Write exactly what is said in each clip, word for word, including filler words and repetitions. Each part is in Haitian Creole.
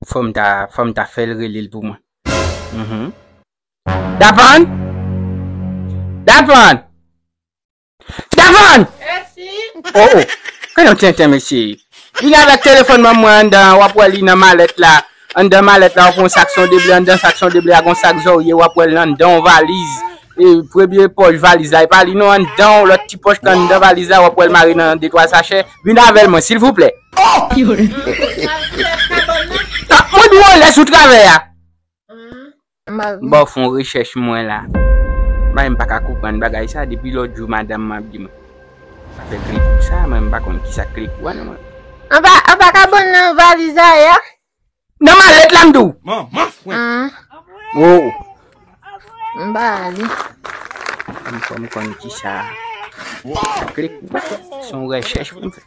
Fò m ta, fò m ta fè l rele l pou mwen. Mhm. Dapan! Dapan! Dapan! Oh, oh. Gade yon tenten, mesye. Vin avèk telefòn manman mwen anndan, w ap wè li nan malèt la. Anndan malèt la, w ap wè yon sak son de ble, anndan sak son de ble a, gon sak zòrye, w ap wè l anndan yon valiz. E, premye pòch valiz la, e pa li non, anndan yon lòt ti pòch k anndan valiz la, w ap wè l mare nan de twa sachè. Vin avè l, mwen, silvouplè. Ah, mwen di w lè sou travè a. M ba w fè yon rechèch mwen la. Bagay m pa ka konprann bagay sa depi lòt jou madanm mwen ap di mwen. Afè klekou sa, mwen m pa konn kisa klekou a non mwen. Anba, anba kabòn nan valiz a ye a? Nan malèt la m di w. Manman fwen. Ah. Oh. M ba li. M fò m konn kisa. Klekou. Se yon rechèch pou m fè.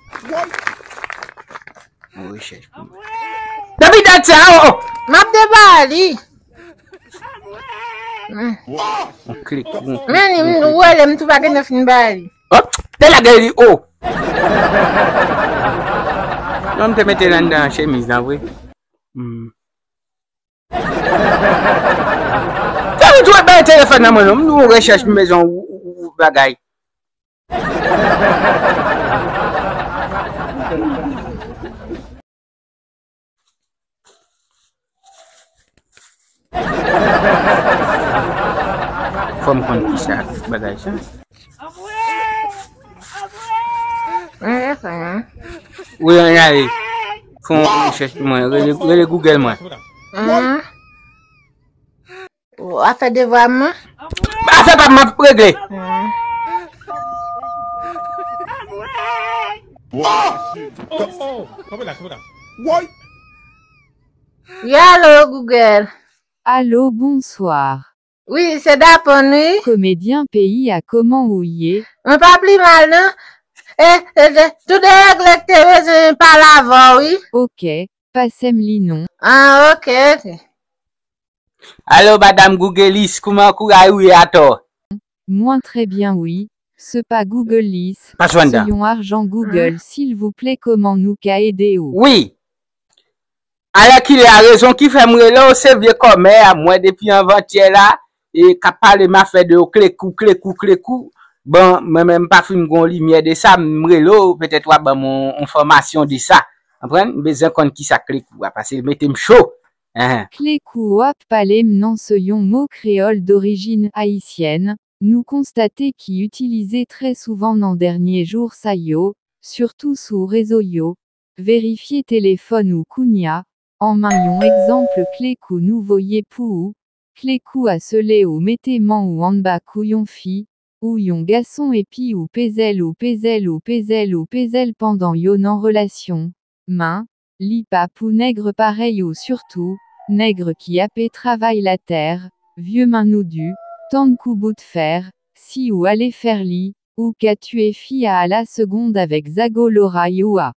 Yon rechèch pou mwen. Depi dat sa, oh, oh. M ap debali. Yon klik, yon klik, men yon klik. Ou wè lè m tou pa gentan fin bali. Oh, te lage li, oh. Non, m te mete l anndan chemiz la, vre. Hmm. Fè m tou bay telefòn nan mwen, non. M nou rechèch, m bezwen w, w, w, w bagay. Fò m konn kisa bagay sa. Mwen refè, hein? Wi, ann ale. Fè yon rechèch pou mwen. Rele, rele Google mwen. Hein? Ou a fè devwa mwen? Afè pa m ap regle. Hmm. Wi, alo, Google. Allô, bonsoir. Wi, se Dapon, wi. Komedyen peyi a, kòman ou ye? Mwen pa pi mal, non. E, e, e, tout de regle k te bezwen pale avè w, wi. Ok, pase m li non. Ah, ok, ok. Alo, madam Google, kòman kouray ou ye atò? Mwen trè byen, wi. Se pa Google, se yon ajan Google, silvouplè, kòman nou ka ede ou? Wi. Alèkile a, rezon ki fè m rele w, se vye kòmè a, m wè depi anvantyè la, e k ap pale m afè de yo, klekou, klekou, klekou. Bon, mwen menm m pa fin gon limyè de sa, m rele w, petèt w a ban m yon enfòmasyon de sa. Konprann? M bezwen konn kisa klekou a, paske l mete m cho. Hein. Klekou w ap pale m nan se yon mo kreyòl dorijin ayisyèn, nou konstate ki itilize trè souvan nan dènye jou sa yo, sitou sou rezo yo. Verifye telefòn ou kounya, an men yon egzanp klekou nou voye pou ou, klekou a se lè ou mete men ou anba kou yon fi, ou yon gason epi ou peze l, ou peze l, ou peze l, ou peze l pandan yo nan relasyon. Men, li pa pou nèg parèy ou, sitou nèg ki ape travay latè, vye men nou di, tankou bout fè, si ou ale fè li, ou ka tiye fi a a la segond avèk zago loray ou a.